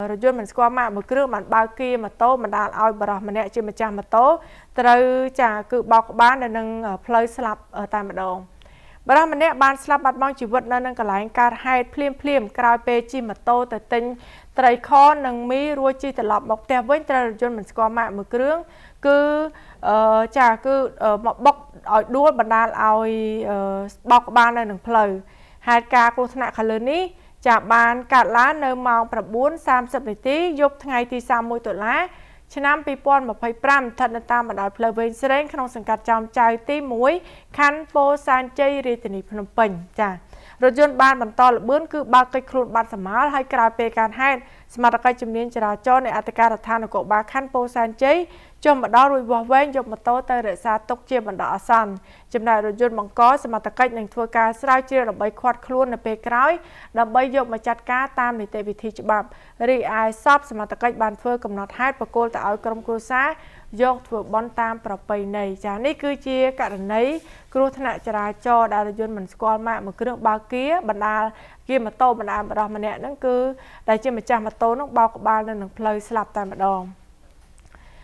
រថយន្តមិនស្គាល់ម៉ាកមួយគ្រឿងបានបើកគៀម៉ូតូបណ្ដាលឲ្យបុរសម្នាក់ជាម្ចាស់ម៉ូតូត្រូវចាគឺបោកក្បាលនៅនឹងផ្លូវស្លាប់តែម្ដងបុរសម្នាក់បានស្លាប់បាត់បង់ជីវិតនៅនឹងកន្លែងកើតហេតុភ្លាមភ្លាមក្រោយពេលជិះម៉ូតូទៅទិញត្រីខនិងមីរួចជិះត្រឡប់មកផ្ទះវិញត្រូវរថយន្តមិនស្គាល់ម៉ាកមួយគ្រឿងគឺចាគឺមកបុកឲ្យដួលបណ្ដាលឲ្យបោកក្បាលនៅនឹងផ្លូវហេតុការណ៍គ្រោះថ្នាក់ខាងលើនេះចាបានកើតឡើងនៅម៉ោង9:30នាទីយប់ថ្ងៃទី31តុលាឆ្នាំ2025ស្ថិតនៅតាមបណ្ដោយផ្លូវវែងស្រេងក្នុងសង្កាត់ចោមចៅទី1ខណ្ឌពោធិ៍សែនជ័យរាជធានីភ្នំពេញចារថយន្តបានបន្តល្បឿនគឺបើកកិច្ចខ្លួនបាត់សម្ោលហើយក្រោយពេលកើតហេតុសមត្ថកិច្ចជំនាញចរាចរណ៍នៃអធិការដ្ឋាននគរបាលខណ្ឌពោធិ៍សែនជ័យចុះមកដល់រួចវាស់វែងយកម៉ូតូទៅរក្សាទុកជាបណ្ដោះអាសន្នចំណែករថយន្តបង្កសមត្ថកិច្ចនឹងធ្វើការស្រាវជ្រាវដើម្បីឃាត់ខ្លួននៅពេលក្រោយដើម្បីយកមកចាត់ការតាមនីតិវិធីច្បាប់រីឯសពសមត្ថកិច្ចបានធ្វើកំណត់ហេតុប្រគល់ទៅឲ្យក្រុមគ្រួសារយកធ្វើបន់តាមប្រពៃណីចានេះគឺជាករណីគ្រោះថ្នាក់ចរាចរណ៍ដែលរថយន្តមិនស្គាល់ម៉ាកមួយគ្រឿងបើកគៀបណ្ដាលគៀម៉ូតូបណ្ដាលម្ដងម្នាក់ហ្នឹងគឺដែលជាម្ចាស់ម៉ូតូហ្នឹងបោកក្បាលនៅនឹងផ្លូវស្លាប់តែម្ដង។